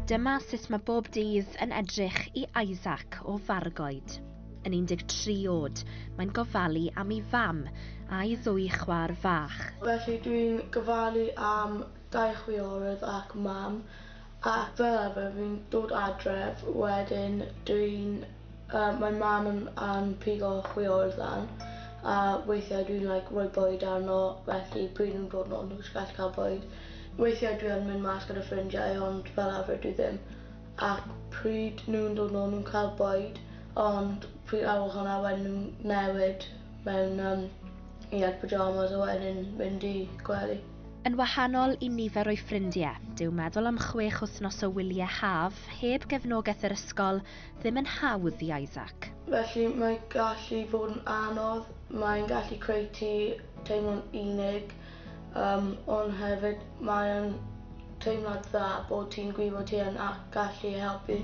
Dyma sut mae bob dydd yn edrych i Isaac o Fargoed. Yn 13 oed, mae'n gofalu am ei fam a'i ddwy chwaer fach. Felly dwi'n gofalu am dau chwiorydd ac mam, ac fel arfer fi'n dod adref, wedyn dwi'n mae mam yn pigo chwiorydd lan, a weithiau dwi'n like, rhoi bwyd arno, felly pryd nhw'n dod nôl nhw'n gallu cael bwyd. Weithiau dwi yn mynd mas gyda ffrindiau, ond fel arfer dwi ddim. Ac pryd nhw'n dod nôl nhw'n cael bwyd, ond pryd ar ôl hwnna wedyn nhw'n newid mewn i like, pyjamas a wedyn mynd i gwely. Yn wahanol i nifer o'i ffrindiau, dyw meddwl am 6 wythnos o wyliau haf heb gefnogaeth yr ysgol ddim yn hawdd i Isaac. Felly mae'n gallu fod yn anodd, mae'n gallu creu ti teimlo'n unig, ond hefyd mae'n teimlad dda bod ti'n gwybod ti yn ac gallu helpu.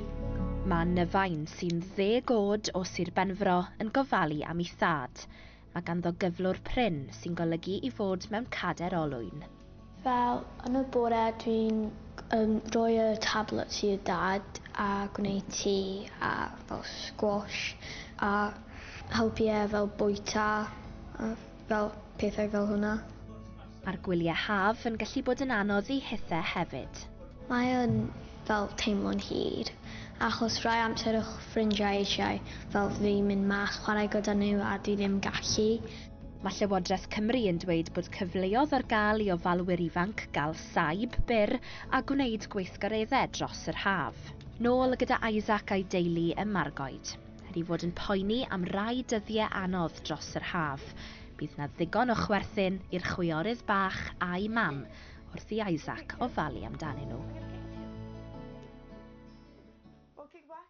Mae Nyfain, sy'n 10 oed o Sir Benfro, yn gofalu am ei thad. Mae ganddo gyflwr prin sy'n golygu i fod mewn cader olwyn. Fel yn y bore dwi'n rhoi y tablet i'r dad a gwneud tŷ a fel squash a helpu e fel bwyta a fel pethau fel hwnna. Mae'r gwyliau haf yn gallu bod yn anodd i hithau hefyd. Mae yn fel teimlo'n hir, achos rhai amser o'ch ffrindiau eisiau fel fi mynd mas chwarae gyda nhw a dwi ddim gallu. Mae Llywodraeth Cymru yn dweud bod cyfleoedd ar gael i ofalwyr ifanc gael saib byr a gwneud gweithgareddau dros yr haf. Nôl gyda Isaac a'i deulu ym Margoed. Er i fod yn poeni am rai dyddiau anodd dros yr haf. Bydd na ddigon o chwerthin i'r chwiorydd bach a'i mam wrth i Isaac ofalu amdanyn nhw. Well, kick back.